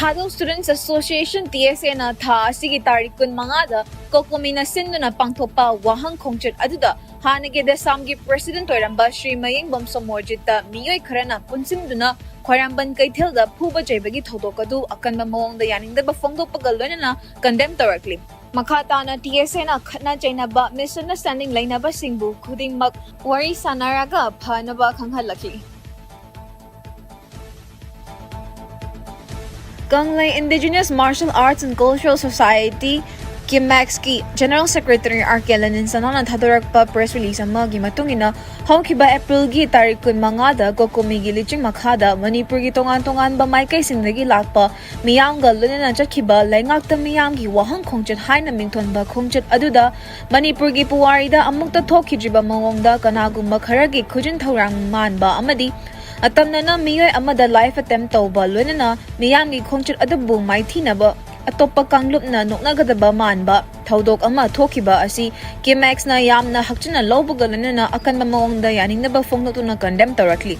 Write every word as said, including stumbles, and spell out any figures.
Thadou Students Association, T S A ꯅ ꯊꯥ ꯑꯁꯤꯒꯤ ꯇꯥꯔꯤꯛ ꯀꯨꯟꯃꯉꯥꯗ ꯀꯣꯀꯣꯃꯤꯅ ꯁꯤꯟꯗꯨꯅ ꯄꯥꯡꯊꯣꯛꯄ ꯋꯥꯍꯪ ꯈꯣꯡꯆꯠ ꯑꯗꯨꯗ ꯍꯥꯟꯅꯒꯤ ꯗꯦꯁꯥꯝꯒꯤ president ꯑꯣꯏꯔꯝꯕ ꯁ꯭ꯔꯤ ꯃꯌꯦꯡꯕꯝ ꯁꯣꯃꯣꯔꯖꯤꯠꯇ ꯃꯤꯑꯣꯏ ꯈꯔꯅ ꯄꯨꯟꯁꯤꯟꯗꯨꯅ ꯈ꯭ꯋꯥꯏꯔꯝꯕꯟ ꯀꯩꯊꯦꯜꯗ ꯐꯨꯕ ꯆꯩꯕꯒꯤ ꯊꯧꯗꯣꯛ ꯑꯗꯨ ꯑꯀꯟꯕ ꯃꯑꯣꯡꯗ ꯌꯥꯅꯤꯡꯗꯕ ꯐꯣꯡꯗꯣꯛꯄꯒ ꯂꯣꯏꯅꯅ condemn ꯇꯧꯔꯛꯂꯤ꯫ ꯃꯈꯥ ꯇꯥꯅ T S A ꯅ ꯈꯠꯅ ꯆꯩꯅꯕ, misunderstanding ꯂꯩꯅꯕꯁꯤꯡꯕꯨ ꯈꯨꯗꯤꯡꯃꯛ ꯋꯥꯔꯤ ꯁꯥꯟꯅꯔꯒ ꯐꯅꯕ ꯈꯪꯍꯜꯂꯛꯈꯤ꯫ ꯀꯪꯂꯩ Indigenous Martial Arts and Cultural Society, ꯀꯤꯃꯦꯛꯁꯀꯤ General Secretary R K ꯂꯦꯅꯤꯟ ꯁꯅꯥꯅ ꯊꯥꯗꯣꯔꯛꯄ press release ꯑꯃꯒꯤ ꯃꯇꯨꯡ ꯏꯟꯅ, ꯍꯧꯈꯤꯕ ꯑꯦꯄ꯭ꯔꯤꯜꯒꯤ ꯇꯥꯔꯤꯛ ꯀꯨꯟꯃꯉꯥꯗ ꯀꯣꯀꯣꯃꯤꯒꯤ ꯂꯨꯆꯤꯡ ꯃꯈꯥꯗ ꯃꯅꯤꯄꯨꯔꯒꯤ ꯇꯣꯉꯥꯟ ꯇꯣꯉꯥꯟꯕ ꯃꯥꯏꯀꯩꯁꯤꯡꯗꯒꯤ ꯂꯥꯛꯄ ꯃꯤꯌꯥꯝꯒ ꯂꯣꯏꯅꯅ ꯆꯠꯈꯤꯕ ꯂꯩꯉꯥꯛꯇ ꯃꯤꯌꯥꯝꯒꯤ ꯋꯥꯍꯪ ꯈꯣꯡꯆꯠ ꯍꯥꯏꯅ ꯃꯤꯡꯊꯣꯟꯕ ꯈꯣꯡꯆꯠ ꯑꯗꯨꯗ ꯃꯅꯤꯄꯨꯔꯒꯤ ꯄꯨꯋꯥꯔꯤꯗ ꯑꯃꯨꯛꯇ ꯊꯣꯛꯈꯤꯗ꯭ꯔꯤꯕ ꯃꯑꯣꯡꯗ ꯀꯅꯥꯒꯨꯝꯕ ꯈꯔꯒꯤ ꯈꯨꯖꯤꯟ ꯊꯧꯔꯥꯡ ꯃꯥꯟꯕ ꯑꯃꯗꯤ ꯑꯇꯝꯅꯅ ꯃꯤꯑꯣꯏ ꯑꯃꯗ life attempt ꯇꯧꯕ ꯂꯣꯏꯅꯅ ꯃꯤꯌꯥꯝꯒꯤ ꯈꯣꯡꯆꯠ ꯑꯗꯨꯕꯨ ꯃꯥꯏꯊꯤꯅꯕ ꯑꯇꯣꯞꯄ ꯀꯥꯡꯂꯨꯞꯅ ꯅꯣꯛꯅꯒꯗꯕ ꯃꯥꯟꯕ ꯊꯧꯗꯣꯛ ꯑꯃ ꯊꯣꯛꯈꯤꯕ ꯑꯁꯤ ꯀꯤꯃꯦꯛꯁꯅ ꯌꯥꯝꯅ ꯍꯛꯆꯤꯟꯅ ꯂꯧꯕꯒ ꯂꯣꯏꯅꯅ ꯑꯀꯟꯕ ꯃꯑꯣꯡꯗ ꯌꯥꯅꯤꯡꯗꯕ ꯐꯣꯡꯗꯣꯛꯇꯨꯅ condemn ꯇꯧꯔꯛꯂꯤ꯫